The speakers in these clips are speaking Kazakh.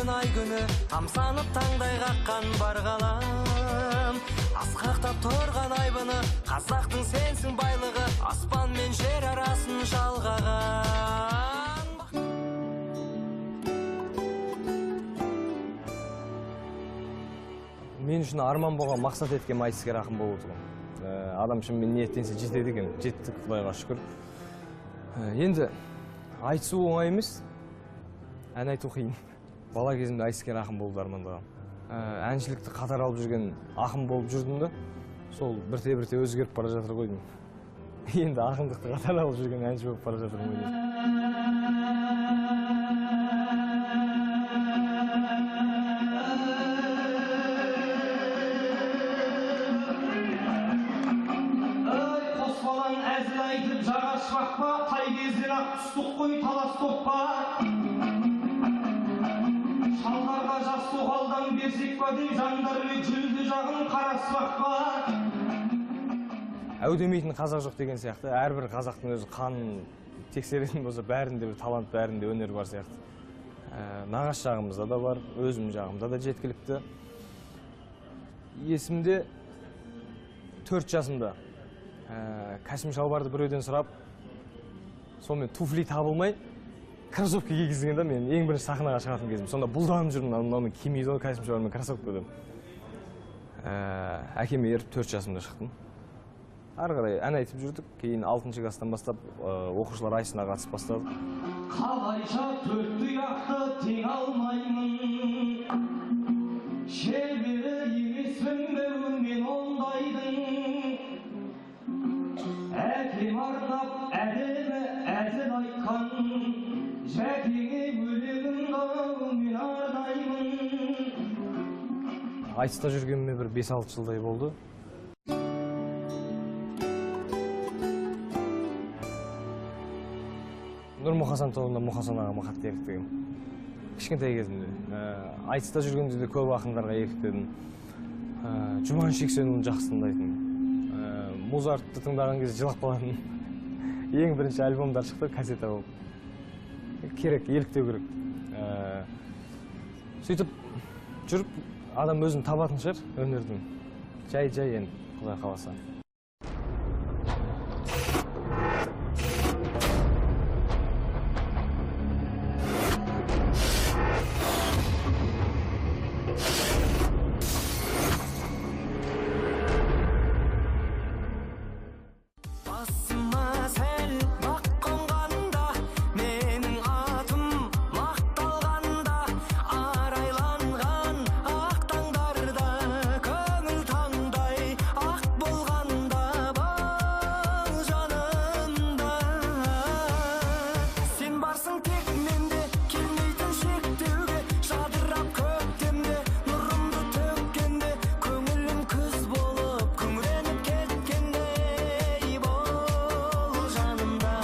Күндерін ай күні тамсанып таңдай қаққан бар ғалам. Асқақтап тұрған айбыны, қазақтың сенсің байлығы, аспан мен жер арасын жалғаған. Мен үшін арман болған, мақсат еткен айтыскер ақын болу тұғын. Адам шынымен ниеттенсе жетеді екен, жеттік, Құдайға шүкір. Енді айтысу оңай емес, ән айту қиын. Бала кезімде айтыскер ақын болуды армандағанмын. Әншілікті қатар алып жүрген ақын болып жүрдім де, сол бірте-бірте өзгеріп бара жатыр ғой деймін. Енді ақындықты қатар алып жүрген әнші болып бара жатырмын ғой деймін. Қос балаң әзіл айтып жаға шықпа, тай кезден ақ түстік қой талас топқа. Шалдарға жас тоқалдан берсек па деп жандармен жүлді жағын қараспақ па. Әу демейтін қазақ жоқ деген сияқты, әрбір қазақтың өзі қанын тексеретін болса, бәрінде бір талант, бәрінде өнер бар сияқты. Нағаш жағымызда да бар, өзім жағымда да жеткілікті. Есімде 4 жасымда кәсім шалбарды біреуден сұрап, сонымен туфли табылмай, кроссовка кигізген да, мен ең бірінші сахнаға шығатын кезім. Сонда бұлданып жүрмін, мынаумен кимейді ғой кәсім шалбар мен кроссовка деп. Әкеме еріп 4 жасымда шықтым. Ары қарай ән айтып жүрдік, кейін 6 класстан бастап оқушылар айтысына қатысып бастадық. Қалайша төрт тұяқты тең алмаймын, шебері емеспін мен ондайдың. Әкем арнап әдемі әзіл айтқан, жәкеңе өлеңімді мен арнаймын. Айтыста жүргеніме бір 5-6 жылдай болды. Нұрмұқасан тобында Мұқасан ағама қатты еліктегенмін. Кішкентай кезімде. Айтыста жүргенде де көп ақындарға еліктедім. Жұман Шексенұлын жақсы тыңдайтынмын. Музартты тыңдаған кезде жылап қалатынмын. Ең бірінші альбомдар шықты, кассета болып. Керек, еліктеу керек. Сөйтіп жүріп, адам өзін табатын шығар өнердің. Жай-жай енді, Құдай қаласа. Басыма сәл бақ қонғанда, менің атым мақталғанда, арайланған ақ таңдарда, көңіл таңдай ақ болғанда, бал жанымда. Сен барсың тек менде, келмейтін шектеуге, жадырап көктемде, нұрымды төккенде, көңілім күз болып күңіреніп кеткендей бол жанымда.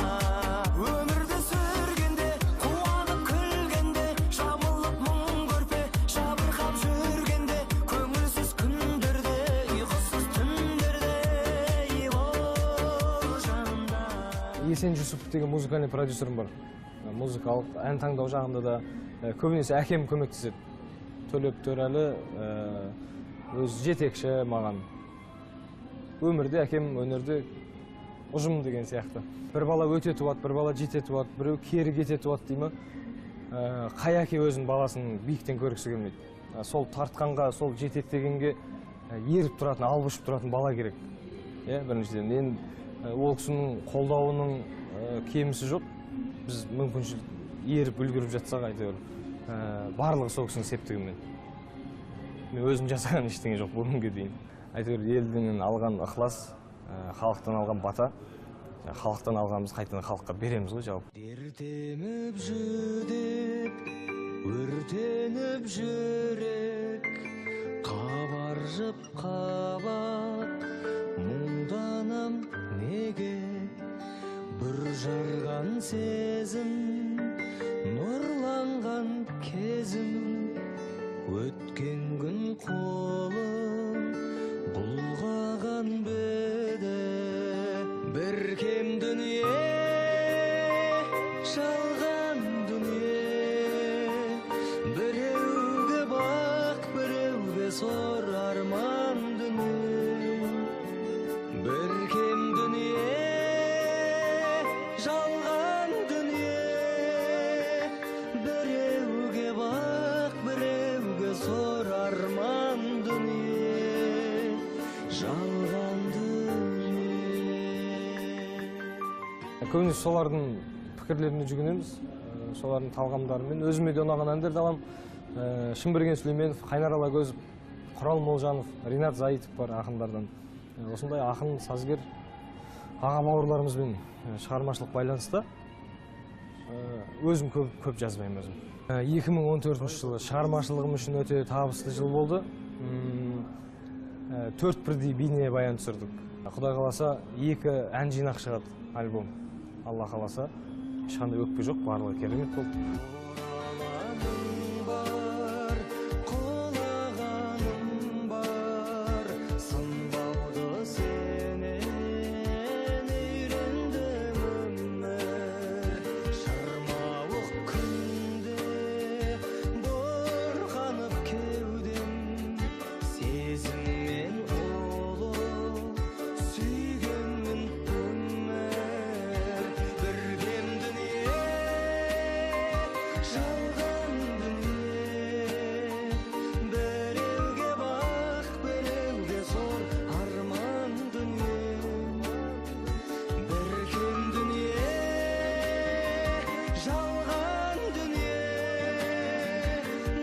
Өмірді сүргенде, қуанып күлгенде, жамылып мұң көрпе, жабырқап жүргенде, көңілсіз күндерде, ұйқысыз түндерде бол жанымда. Есен Жүсіпов деген музыкальный продюсерім бар. Музыкалық ән таңдау жағында да көбінесе әкем көмектеседі. Төлеп Төрәлі өзі жетекші маған. Өмірде әкем, өнерде ұжым деген сияқты. Бір бала өте туады, бір бала жете туады, біреу кері кете туады дей ма? Қай әке өзінің баласын биіктен көргісі келмейді. Сол тартқанға, сол жетектегенге еріп тұратын, алып ұшып тұратын бала керек. Біріншіден, енді ол кісінің қолдауының кемісі жоқ. Біз мүмкіншілік еріп үлгеріп жатсақ әйтеуір, барлығы сол кісінің септігімен. Мен өзім жасаған ештеңе жоқ бүгінге дейін. Әйтеуір елден алған ықылас, халықтан алған бата, халықтан алғанымыз қайтадан халыққа береміз ғой жалпы. Дертеміп жүдеп, өртеніп жүрек, қабаржып қабақ, мұңданам неге? Бүр жарған сезім, нұрланған кезім, өткен күн қолын бұлғаған беді. Бір кем дүние, жалған дүние, біреу зор арман дүние. Бір кем дүние, жалған дүние. Біреуге бақ, біреуге зор арман дүние, жалған дүние. Көбінесе солардың пікірлеріне жүгінеміз, солардың талғамдарымен. Өзіме де ұнаған әндерді аламын. Шымберген Сүлейменов, Қайнар Алагөзов, Құрал Молжанов, Ринат Заитов бар ақындардан. Осындай ақын, сазгер аға бауырларымызбен шығармашылық байланыста. Өзім көп жазбаймын өзім. 2014 жылы шығармашылығым үшін өте табысты жыл болды. 4 бірдей бейнебаян түсірдік. Құдай қаласа, 2 ән жинақ шығады, альбом. Алла қаласа, ешқандай өкпе жоқ, барлығы керемет болды. Ораланым бар, құлағаным бар, сынбауды сенен үйрендім өмір. Шырмауық күнде бұрқанып кеудем, сезіммен ұлы сүйгенмін өмір. Бір кем дүние, жалған дүние. Біреуге бақ, біреуге зор арман дүние. Бір кем дүние, жалған дүние.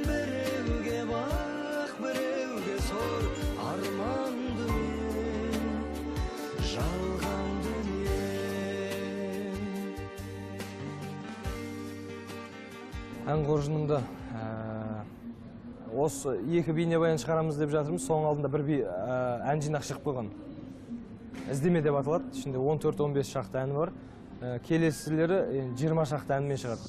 Біреуге бақ, біреуге зор арман дүние, жалған дүние. Ән қоржынымда осы 2 бейнебаян шығарамыз деп жатырмыз. Соның алдында бір ән жинақ шығып қойған. Іздеме деп аталады. Ішінде 14-15 шақты әні бар. Келесілері 20 шақты әнмен шығады.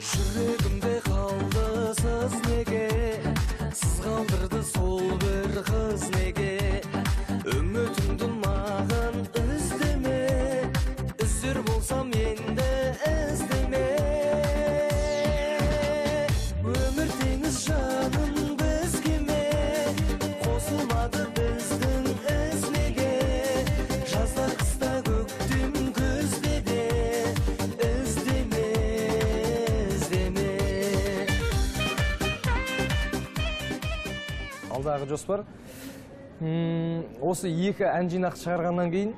Жүрегімде қалды сыз неге, сыз қалдырды сол бір қыз неге. Үмітімді маған іздеме, іздер болсам енді іздеме. Өмір теңіз жаным біз кеме, қосылмады біздің із неге. Жазда, қыста, көктем, күзде де іздеме, іздеме. Алдағы жоспар, осы 2 ән жинақ шығарғаннан кейін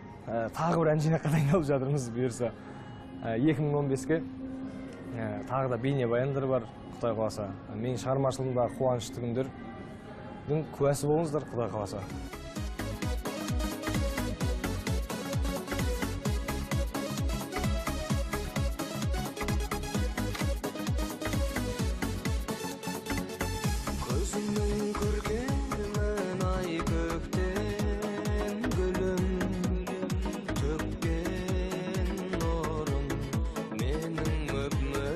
тағы бір ән жинаққа дайындалып жатырмыз бұйырса. 2015-ке тағы да бейнебаяндар бар, Құдай қаласа. Менің шығармашылығымдағы қуанышты күндердің куәсі болыңыздар, Құдай қаласа. Көзімнің көргенін ай көктем гүлім, төккен нұрым менің мөп-мөлдірім.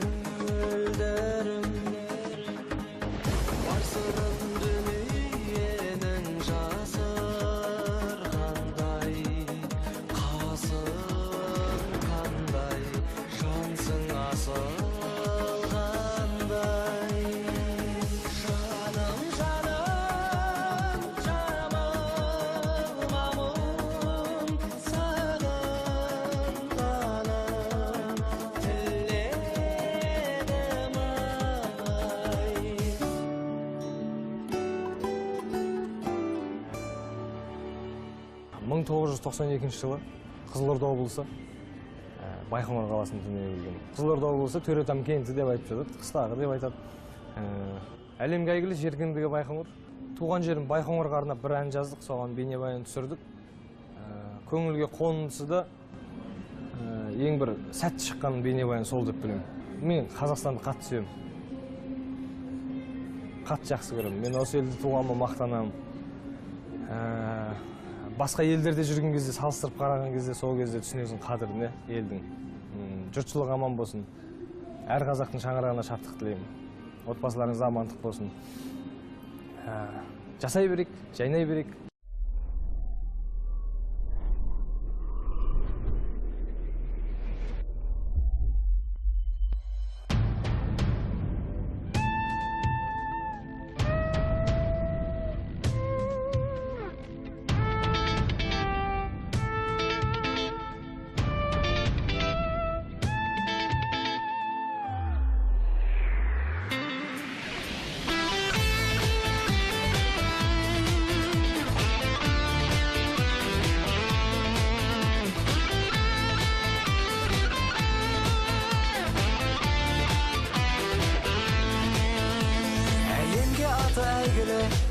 Бар сырын дүниенің жасырғандай, қасың қандай, жансың асылғандай. Жаным, жаным, жамылмамын, сағынғаным тіледім ай. 1992 жылы Қызылорда облысы Байқоңыр қаласында дүниеге келген. Қызылорда облысы Төретам кенті деп айтып жатады, қыстағы деп айтады. Әлемге әйгілі жер кіндігі Байқоңыр. Туған жерім Байқоңырға арнап бір ән жаздық, соған бейнебаян түсірдік. Көңілге қонымсыз да ең бір сәтті шыққан бейнебаян сол деп білемін. Мен Қазақстанды қатты сүйемін. Қатты жақсы көремін. Мен осы елде туғаныма мақтанамын. Басқа елдерде жүрген кезде, салыстырып қараған кезде, сол кезде түсінесің қадірін елдің. Жұртшылық аман болсын. Әр қазақтың шаңырағына шаттық тілеймін. Отбасыларыңызда амандық болсын. Жасай берейік, жайнай берейік.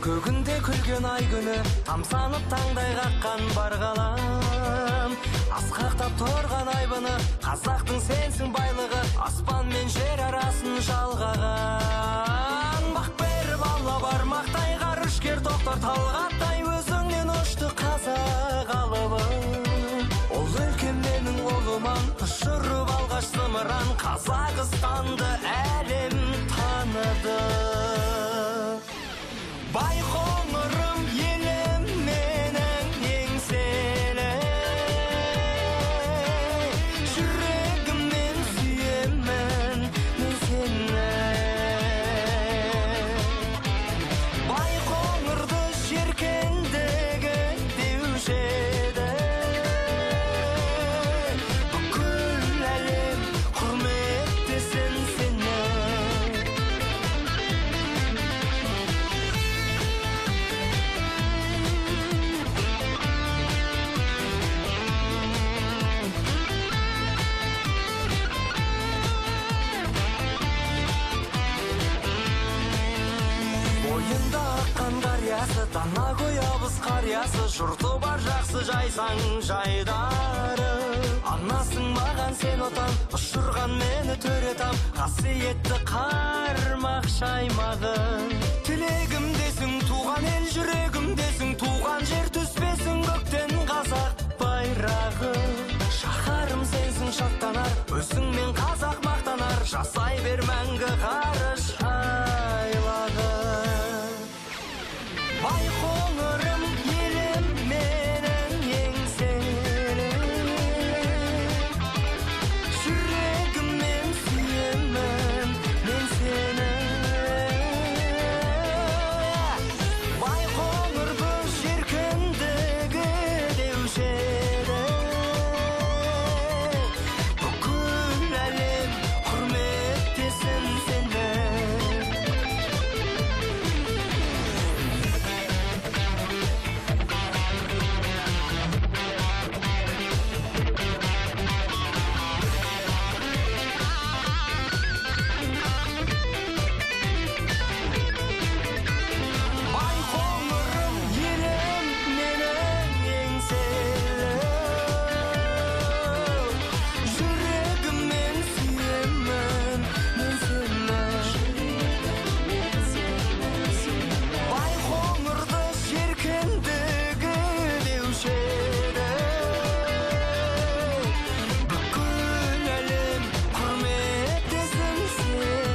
Көгінде күлген ай күні, тамсанып таңдай қаққан бар ғалам. Асқақтап тұрған айбыны, қазақтың сенсің байлығы, аспан мен жер арасын жалғаған. Бақ беріп алла бармақтай, ғарышкер тоқтар талғаттай, өзіңнен ұшты қазақ алыбы. Ол өлкем менің ұлыман, ұшырып алғаш зымыран, Қазақстанды әлем таныды. Байқоңырым елім менің еңселі, жүрегіммен сүйемін мен сені. Байқоңырды жеркендігі деуші еді, бүкіл әлем құрметтесін сені. Бойында аққан дариясы, дана көй абыз қариясы, жұрты бар жақсы жайсаң жайдары. Анасың маған сен отан, ұшырған мені төре там, қасиетті қармақ шаймағы. Тілегімдесің туған ел, жүрегімдесің туған жер, түспесін көктен қазақ байрағы. Шаһарым сенсің шаттанар, өзіңмен қазақ мақтанар, жасай бер мәңгі ғарыш айлағы. Байқоңырым елім менің еңселі, жүрегіммен сүйемін мен сені. Байқоңырды жер кіндігі деуші еді, бүкіл әлем құрметтесін сені. Байқоңырым елім менің еңселі, жүрегіммен сүйемін мен сені. Байқоңырды жер кіндігі деуші еді, бүкіл әлем құрметтесін сені.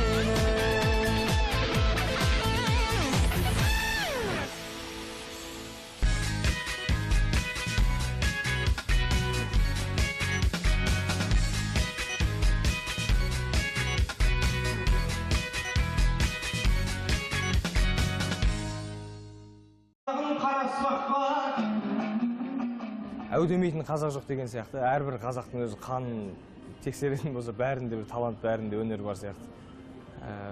Қараспақ па? Әу демейтін қазақ жоқ деген сияқты, әрбір қазақтың өзі қанын тексеретін болса, бәрінде бір талант, бәрінде өнер бар сияқты.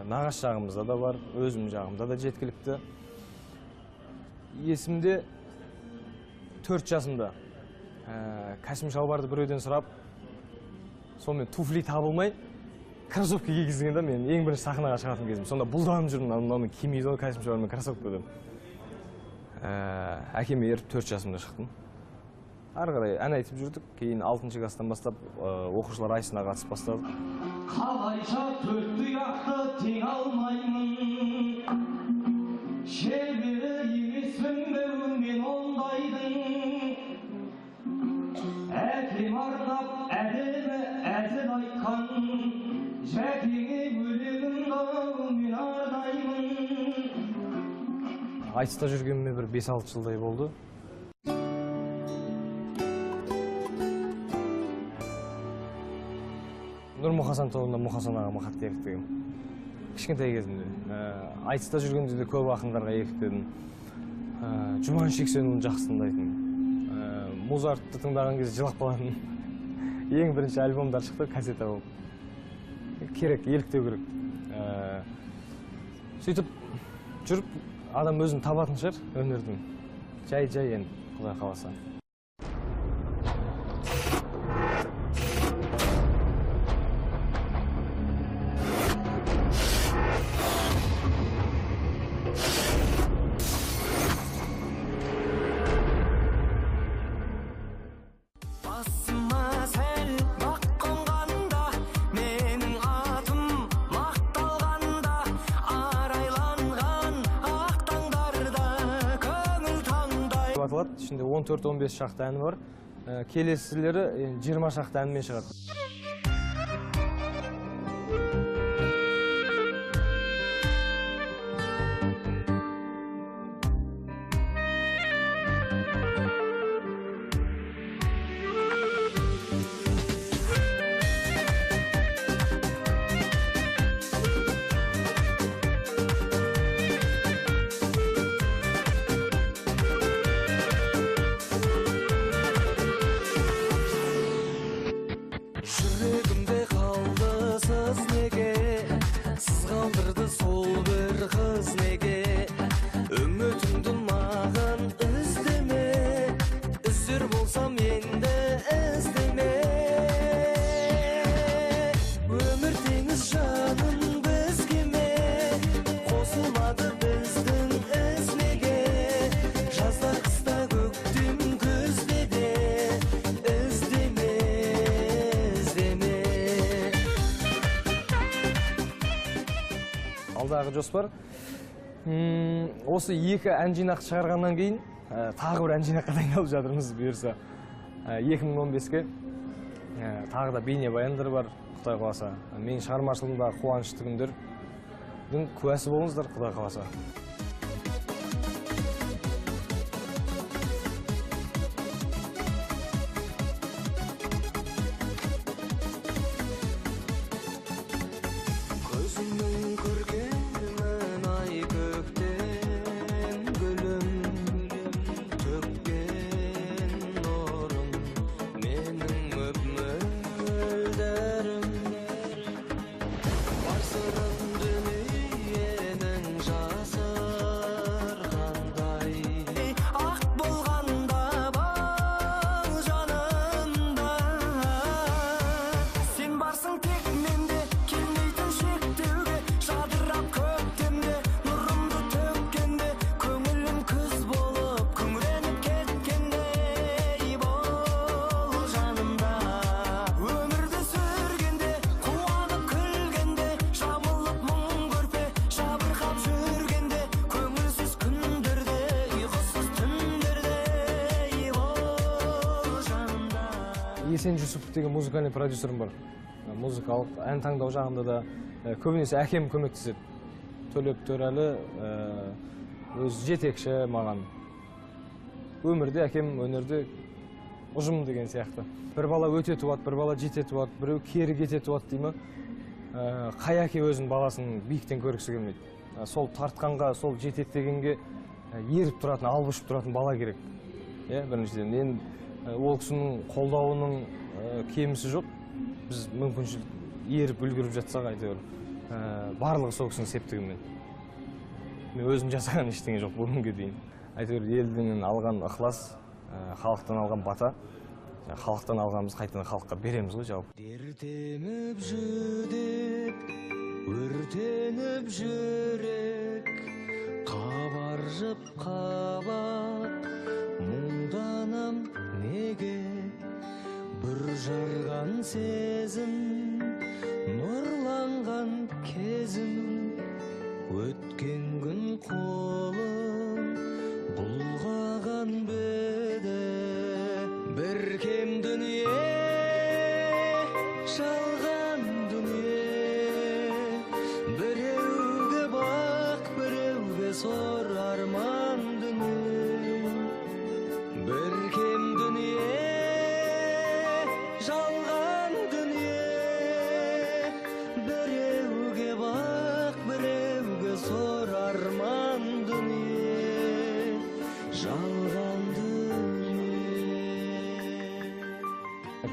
Нағаш жағымызда да бар, өзім жағымда да жеткілікті. Есімде 4 жасымда кәсім шалбарды біреуден сұрап, сонымен туфли табылмай, кроссовка кигізген да, мен ең бірінші сахнаға шығатын кезім. Сонда бұлданып жүрмін, мынаумен кимейді ғой кәсім шалбар мен кроссовка деп. Әкеме еріп 4 жасымда шықтым. Ары қарай ән айтып жүрдік. Кейін 6 класстан бастап оқушылар айсына қатысып бастадық. Қалайша төрт тұяқты тең алмаймын, шебері емеспін бе мен. Жәкеңе өлеңімді мен арнаймын. Айтыста жүргеніме бір 5-6 жылдай болды. Нұрмұқасан тобында Мұқасан ағама қатты еліктегенмін. Кішкентай кезімде. Айтыста жүргенде де көп ақындарға еліктедім. Жұман Шексенұлын жақсы тыңдайтынмын. Музартты тыңдаған кезде жылап қалатынмын. Ең бірінші альбомдар шықты, кассета болып. Керек, еліктеу керек. Сөйтіп жүріп адам өзін табатын шығар өнердің. Жай-жай енді, Құдай қаласа. Басыма сәл бақ қонғанда, менің атым мақталғанда, арайланған ақ таңдарда көңіл таңдай. Деп аталады. Ішінде 14-15 шақты әні бар. Келесілері енді 20 шақты әнмен шығады. Жүрегімде қалды сыз неге, сыз қалдырды сол бір қыз неге? Үмітіңді маған іздеме, іздер болсам енді іздеме. Өмір теңіз жаным бізге ме, қосылмады біздің із неге? Жазда, қыста, көктем, күзде де іздеме, іздеме. Алдағы жоспар, осы екі ән жинақ шығарғаннан кейін, тағы бір ән жинаққа дайындалып жатырмыз бұйырса. 2015-ке, тағы да бейнебаяндар бар, Құдай қаласа. Менің шығармашылығымдағы қуанышты күндердің куәсі болыңыздар, Құдай қаласа. Көзіңнің көргенін ай көктем гүлім, төккен нұрым менің мөп-мөлдірім. Бар сырын дүниенің жасырғандай, ақ болғанда бал жанымда. Сен барсың тек менде, келмейтін шектеуге, жадырап көктемде, нұрымды төккенде, көңілім күз болып күңіреніп кеткендей бол жанымда. Өмірді сүргенде, қуанып күлгенде, жамылып мұң көрпе, жабырқап жүргенде, көңілсіз күндерде, ұйқысыз түндерде бол жанымда. Есен Жүсіпов деген музыкальный продюсерім бар. Музыкалық ән таңдау жағында да, көбінесе әкем көмектеседі. Төлеп Төрәлі, өзі жетекші маған. Өмірде әкем, өнерде ұжым деген сияқты. Бір бала өте туады, бір бала жете туады, біреу кері кете туады дей ме? Қай әке өзінің баласын биіктен көргісі келмейді. Сол тартқанға, сол жетектегенге, еріп тұратын, алып ұшып тұратын бала керек. Біріншіден, енді, ол кісінің қолдауының, кемісі жоқ. Біз мүмкіншілік еріп үлгеріп жатсақ әйтеуір, барлығы сол кісінің септігімен. Мен өзім жасаған ештеңе жоқ бүгінге дейін. Әйтеуір елден алған ықылас, халықтан алған бата, халықтан алғанымыз қайтадан халыққа береміз ғой жалпы. Дертеміп жүдеп, өртеніп жүрек, қабаржып қабақ, мұңданам неге? Бүр жарған сезім, нұрланған кезім, өткен күн қолын бұлғаған беді. Бір кем дүние, жалған дүние.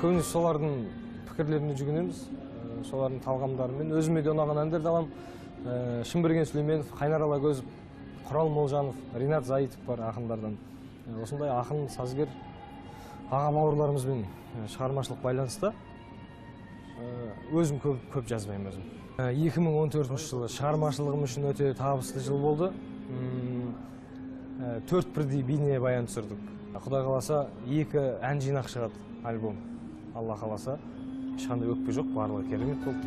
Көбінесе солардың пікірлеріне жүгінеміз, солардың талғамдарымен. Өзіме де ұнаған әндерді аламын. Шынберген Сүлейменов, Қайнар Алагөзов, Құрал Молжанов, Ринат Заитов бар ақындардан. Осындай ақын, сазгер аға бауырларымызбен шығармашылық байланыста. Өзім көп жазбаймын өзім. 2014 жылы шығармашылығым үшін өте табысты жыл болды. 4 бірдей бейнебаян түсірдік. Құдай қаласа, 2 ән жинақ шығады альбом. Алла қаласа, ешқандай өкпе жоқ, барлығы керемет болды.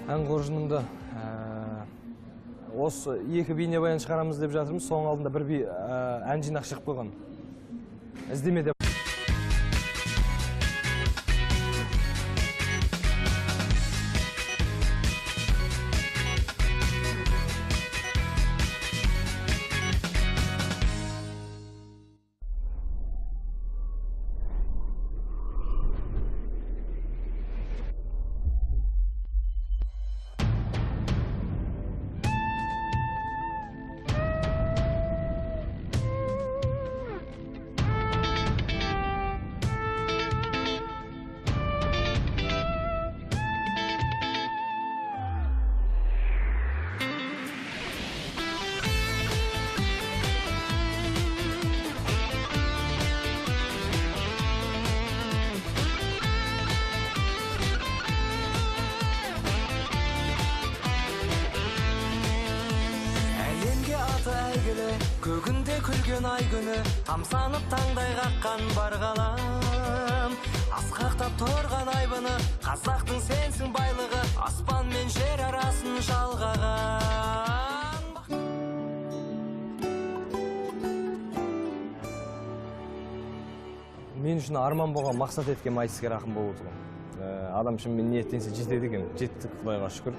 Ән қоржынымда осы 2 бейнебаян шығарамыз деп жатырмыз. Соның алдында бір ән жинақ шығып қойған. Іздеме деп. Көгінде күлген ай күні, тамсанып таңдай қаққан бар ғалам. Асқақтап тұрған айбыны, қазақтың сенсің байлығы, аспан мен жер арасын жалғаған. Мен үшін арман болған, мақсат еткен айтыскер ақын болу тұғын. Адам шынымен ниеттенсе жетеді екен, жеттік, Құдайға шүкір.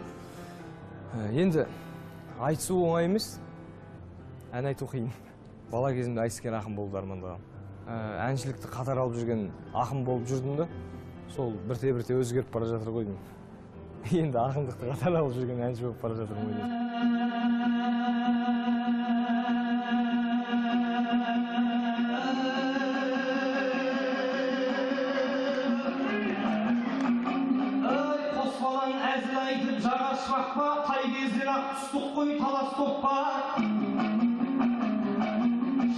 Енді айтысу оңай емес, ән айту қиын. Бала кезімде айтыскер ақын болуды армандағам. Әншілікті қатар алып жүрген ақын болып жүрдім де, сол бірте-бірте өзгеріп бара жатыр ғой деймін. Енді ақындықты қатар алып жүрген әнші болып бара жатырмын ғой деймін. Қос балаң әзіл айтып жаға шықпа, тай кезден ақ түстік қой талас топпа.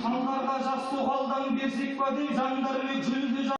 Шалдарға жас тоқалдан берсек па деп жандармен жүлде.